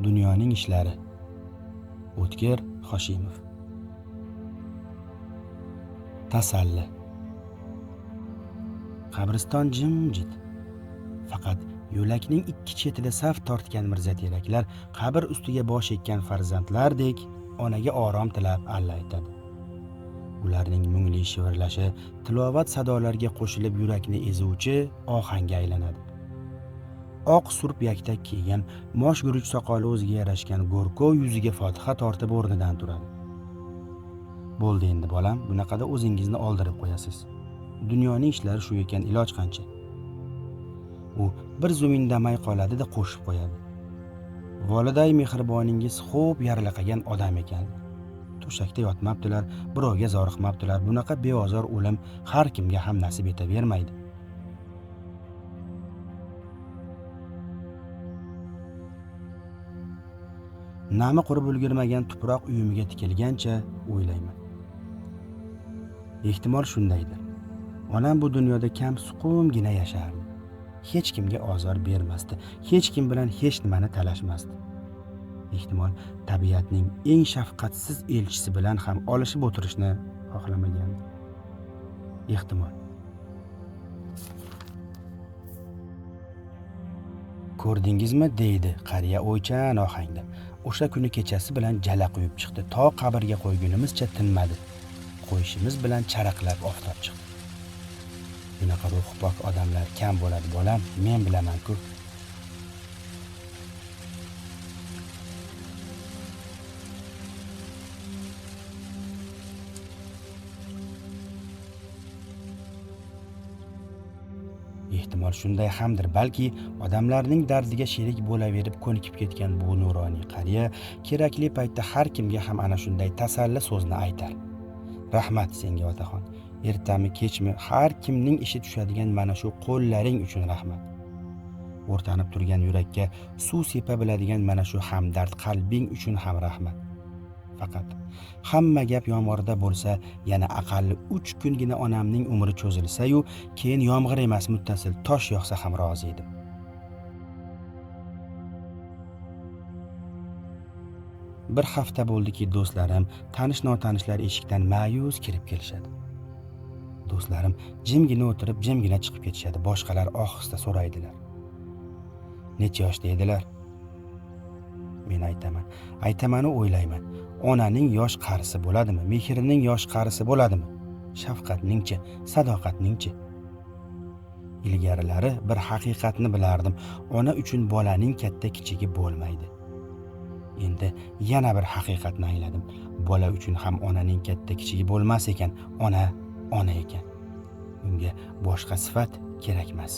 Dunyoning ishlari. O'tkir Hoshimov. Tasalli. Qabriston jimjit. Faqat yo'lakning ikki chetida saf tortgan mirzateraklar qabr ustiga bosh ekkan farzandlardek onaga orom tilab alla aytadi. Ularning mungli shivirlashi tilovat sadolarga qo'shilib yurakni ezuvchi ohangga aylanadi. Oq surp yaktak kiygan, mosh guruch soqoli o'ziga yarashgan go'rkov yuziga fotiha tortib o'rnidan turadi. Bo'ldi endi bolam, bunaqada o'zingizni oldirib qo'yasiz. Dunyoning ishlari shu ekan, iloj qancha. U bir zum indamay qoladi-da qo'shib qo'yadi. Voliday mehriboningiz xo'p yarlaqagan odam ekan. To'shakda yotmabdilar, birovga zoriqmabdilar. Bunaqa beozor o'lim har kimga ham nasib etavermaydi. Nami qurib ulgurmagan tuproq uyumiga tikilgancha o'ylayman. Ehtimol shundaydir. Onam bu dunyoda kam suqumgina yashardi. Hech kimga ozor bermasdi, hech kim bilan hech nimani talashmasdi. Ehtimol tabiatning eng shafqatsiz elchisi bilan ham olishib o'tirishni xohlamagandi. Ehtimol. Ko'rdingizmi, deydi qariya o'ychan ohangda. O'sha kuni kechasi bilan jala quyib chiqdi. To qabrga qo'ygunimizcha tinmadi. Qo'yishimiz bilan charaqlab oftob chiqdi. Bunaqa ruhi pok odamlar kam bo'ladi bolam, men bilaman-ku. Ehtimol shunday hamdir, balki odamlarning dardiga sherik bo'laverib ko'nikib ketgan bu nuroniy qariya kerakli paytda har kimga ham ana shunday tasalli so'zni aytar. Rahmat senga otaxon. Ertami kechmi har kimning ishi tushadigan mana shu qo'llaring uchun rahmat. O'rtanib turgan yurakka suv sepa biladigan mana shu hamdard qalbing uchun ham rahmat. Faqat hamma gap yomg'irda bo'lsa, yana aqalli 3 kungina onamning umri cho'zilsa-yu, keyin yomg'ir emas muttasil tosh yog'sa ham rozi edim. Bir hafta bo'ldiki, do'stlarim, tanish notanishlar eshikdan ma'yus kirib kelishadi. Do'stlarim jimgina o'tirib, jimgina chiqib ketishadi. Boshqalar ohista so'raydilar. Necha yoshda edilar? Men aytaman. Aytamanu o'ylayman. Onaning yosh qarisi bo'ladimi? Mehrining yosh qarisi bo'ladimi? Shafqatningchi, sadoqatningchi? Ilgarilari bir haqiqatni bilardim. Ona uchun bolaning katta kichigi bo'lmaydi. Endi yana bir haqiqatni angladim. Bola uchun ham onaning katta kichigi bo'lmas ekan. Ona ona ekan. Unga boshqa sifat kerakmas.